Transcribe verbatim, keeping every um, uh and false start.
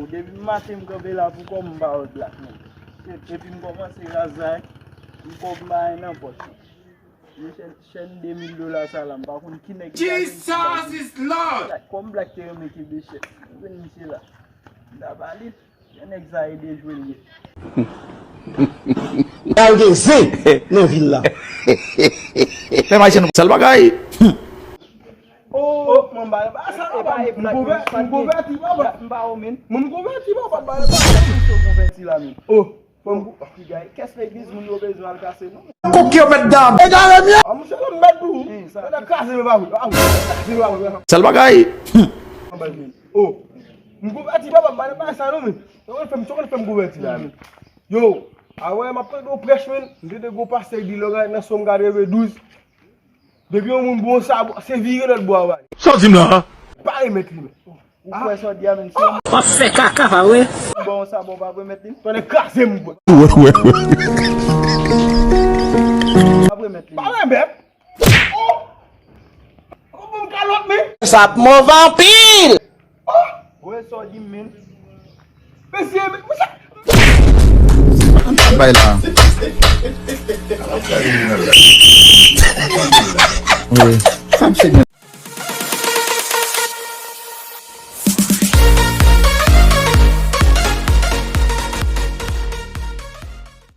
Depi maten m kanpe la pou kòm m pa wè blak non. Epi m kòmanse raz la, m kòm m pa gen nan pòch non. Men chèn, chèn de mil dola sa la, m pa konn ki nèg ki al vin Jesus is Lord! Kòm blak te renmen kenbe chèn. Mwen jwenn misye la. M ta ba li. Nèg sa e dejwe l ye. Al gen zen nan vil la. Pèp Ayisyen nou sèl bagay. Oh, mwen ba, ba sa, e pa, e m konvèti, m konvèti, papa. M pa ou menm. Mwen m konvèti, papa. Ba sa, m konvèti la menm. Oh, fò m kou-, kès legliz moun yo bezwen al kase non. Koke yo mèt dam. Egare mye. Ah, monchè, lè m mèt pou ou. Sa ta kraze men pa vre. Ah, kraze men pa vre. Sèl bagay. Oh, m konvèti, papa, m pa nan bagay sa non men. Sa konn fè m, sa konn fè m konvèti la men. Yo, avan m ap tande yon prèch men, m te de gwo pastè ki di lè w gade nan Sòm katrevendouz, depi yon moun bon sa, se vire lòt bò a ba li. Sa w di m la? Pa remèt li men. Ou kwè sa w di a menm si w ap fè kaka pa vre? Bon sa bon pa remèt li. Tande kraze m bwè. Wè, wè, wè. Pa remèt li. Pa remèt. Oh! Ou bon kalòt men. Sa ap move anpil. Oh! Wè sa w di m men. Mesye, mesye. Bay la. Wi.